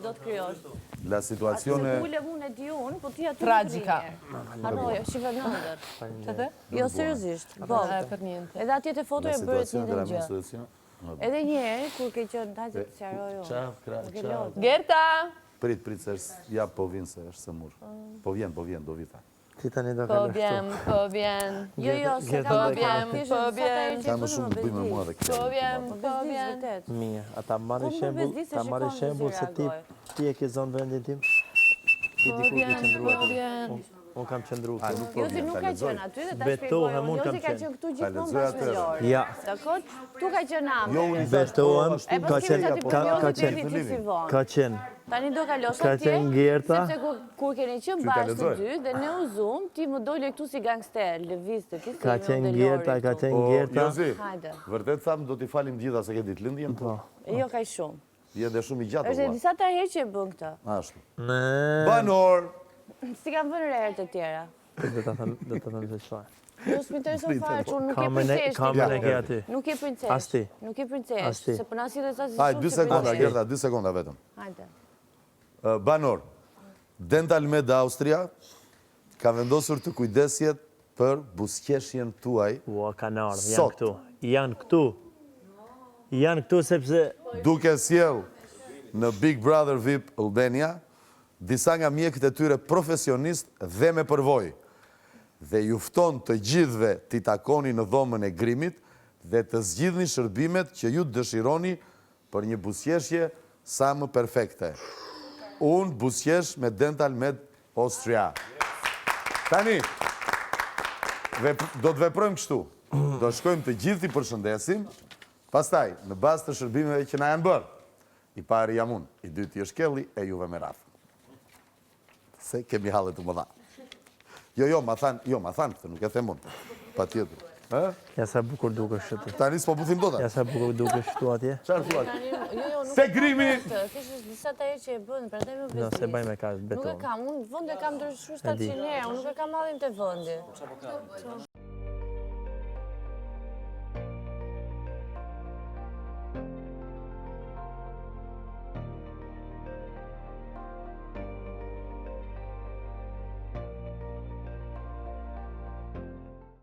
do të krijosh. La situazione... Se ulem unë e di unë, po ti aty Tragjika. Harroje, shife në ëndërr. Të the? Jo, seriozisht. Po. Edhe atje te fotoja bëre të njëjtën gjë. Edhe një herë kur ke qenë, hajde të sqaroj unë. Qaf, kra, qaf. Gerta! Prit, prit, se është, ja, po vjen se është sëmur. Po vjen, po vjen, do vi tha. Ti tani do Po kalosh vjen, këtu. po vjen. Jo, jo, se Gerta kam Po do vjen, kalosh. po vjen. Ka më shumë të bëjë me mua dhe kjo. Po vjen, Po po bezdis vjen. vërtet. Mirë, ata marrin Po më shembull, bezdis se ta marrin shikon se si shembull se ti reagoj. ti e ke zonë vendin tim. Ti Po diku ke vjen, qëndruar. po vjen. Unë unë kam qëndruar A, këtu. nuk po Jozi vjen, nuk ta ka lexoj. qenë aty dhe ta Betohem, shpjegoj unë. unë kam Jozi ka qenë. qenë këtu Ta gjithmonë lexoj bashkë me atë. Lorin. Ja. Dakor? Këtu ka qenë Ameri. Jo, unë i thash, po, Betohem, ashtu E ka po s'kemi qenë, sa ti ka, po ka Jozi qenë, deri ti si vonë. ka qenë. Tani do kalosh Ka atje, qenë Gerta. sepse kur, kur keni qenë Ty ta bashkë të lexoj. dy dhe ne u zum, ti më dole këtu si gangster, lëvizte ti si Ka me qenë unë dhe Gerta, Lori ka këtu. qenë Po, Gerta. Jozi, Hajde. vërtet thamë do t'i falim gjitha se ke ditëlindjen? Po. Jo kaq shumë. Je dhe shumë i gjatë, Është e vëlla. disa ta herë që e bën këtë. Ashtu. Ne. Banor! Si kam vënë re herë të tjera. Do ta them, do ta them se çfarë. Jo, s'më intereson fare, që unë nuk je Kamerën e princeshë. ti. kamerën e ke aty. Nuk je princeshë. As ti. Nuk je princeshë, As ti. se po na sillet sa si Hajde, shumë dy si sekonda, princeshë. Gerta, dy sekonda vetëm. Hajde. Ë, Banor, Dental Med Austria ka vendosur të kujdesjet për buzëqeshjen tuaj Ua, kanë ardhur, janë Sot. këtu. Janë këtu. Janë këtu sepse duke sjell në Big Brother VIP Albania disa nga mjekët e tyre profesionist dhe me përvojë. Dhe ju fton të gjithëve t'i takoni në dhomën e grimit dhe të zgjidhni shërbimet që ju dëshironi për një buzëqeshje sa më perfekte. Unë buzëqesh me Dental Med Austria. Tani, vep do të veprojmë kështu. Do shkojmë të gjithë t'i përshëndesim, pastaj, në bazë të shërbimeve që na janë bërë. I pari jam unë, i dyti është Kelly, e juve me radhë. Se kemi halle të mëdha. Jo, jo, ma thanë, jo, ma thanë këtë, nuk e them unë. Patjetër. Ë? ja sa bukur dukesh ti. Tani s'po puthim dot. a? Ja sa bukur dukesh këtu atje. Çfarë thua? Tani, jo, jo, nuk Se e kam grimi! këtë, Thjesht është disa ta herë që e bën, prandaj më bezdis. Jo, se bëj me kaq, Nuk e betohem. kam, unë vend e kam ndryshuar 700 herë, unë nuk e kam hallin te vendi.